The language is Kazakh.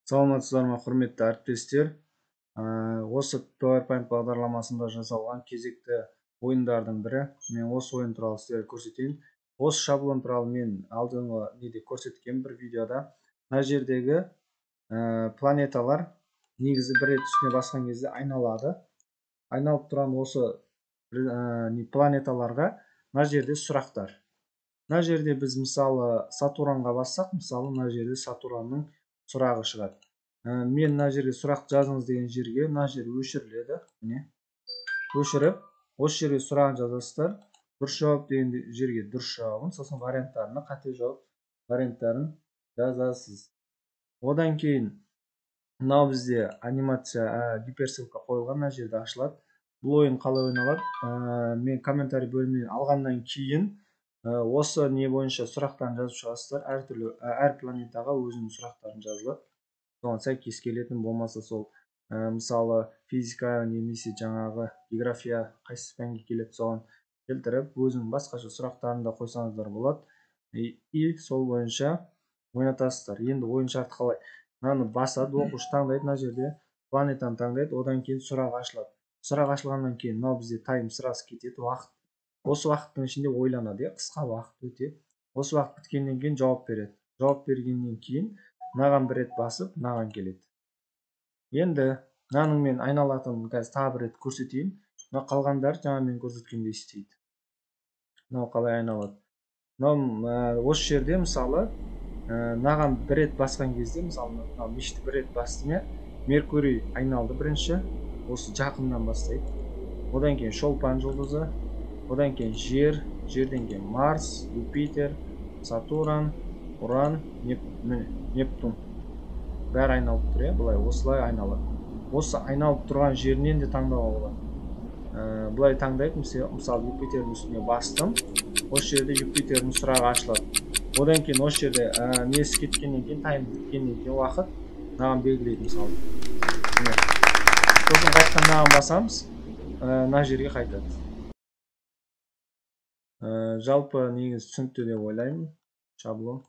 Саламатсыздар ма, құрметті әріптестер. Осы PowerPoint бағдарламасында жасалған кезекті ойындардың бірі. Мен осы ойын туралы сіздерге көрсетейін. Осы шаблон туралы мен алдыңғы неде көрсеткен бір видеода. Мына жердегі планеталар негізі бір рет үстіне басқан кезде айналады. Айналып тұрған осы планеталарға мына жерде сұрақтар. Мына жерде біз мысалы Сатуранға бассақ, мысалы мына жерде Сатуранның сұрағы шығады. Мен мына жерге сұрақ жазыңыз деген жерге мына жер өшіріледі. Міне. Өшіріп, осы жерге сұрағын жазасыздар. Дұрыс жауап деген жерге дұрыс жауабын, сосын варианттарына қате жауап варианттарын жазасыз. Одан кейін мынау бізде анимация, гиперссылка қойылған, мына жерде ашылады. Бұл ойын қалай ойналады? Мен комментарий бөлімінен алғаннан кейін осы не бойынша сұрақтарын жазып шығасыздар. Әртүрлі, әр планетаға өзінің сұрақтарын жазылады. Соған сәйкес келетін болмаса сол, мысалы физика немесе жаңағы география қайсы пәнге келеді, соған келтіріп өзінің басқаша сұрақтарын да қойсаңыздар болады. И сол бойынша ойнатасыздар. Енді ойын шарты қалай? Мынаны басады, оқушы таңдайды, мына жерде планетаны таңдайды, одан кейін сұрақ ашылады. Сұрақ ашылғаннан кейін мынау бізде тайм сразу кетеді, уақыт. Осы уақыттың ішінде ойланады, қысқа уақыт өте. Осы уақыт біткеннен кейін жауап береді. Жауап бергеннен кейін мынаған бір рет басып, мынаған келеді. Енді мынаның мен айналатынын қазір тағы бір рет көрсетейін. Мына қалғандары жаңа мен көрсеткендей істейді. Мынау қалай айналады? Мынау осы жерде мысалы мынаған бір рет басқан кезде, мысалы мынау мешті бір рет бастым, иә, Меркурий айналды бірінші, осы жақыннан бастайды. Одан кейін Шолпан жұлдызы, одан кейін Жер, Жерден кейін Марс, Юпитер, Сатурн, Уран, Нептун. Бәрі айналып тұр, иә, былай осылай айналады. Осы айналып тұрған жерінен де таңдауға болады. Былай таңдайды, мысалы Юпитердің үстіне бастым, осы жерде Юпитердің сұрағы ашылады. Одан кейін осы жерде несі кеткеннен кейін, тайм біткеннен кейін уақыт мынаған белгілейді мысалы. Міне. Сосын қайтадан мынаған басамыз, мына жерге қайтады. Жалпы негізі түсінікті деп ойлаймын шаблон.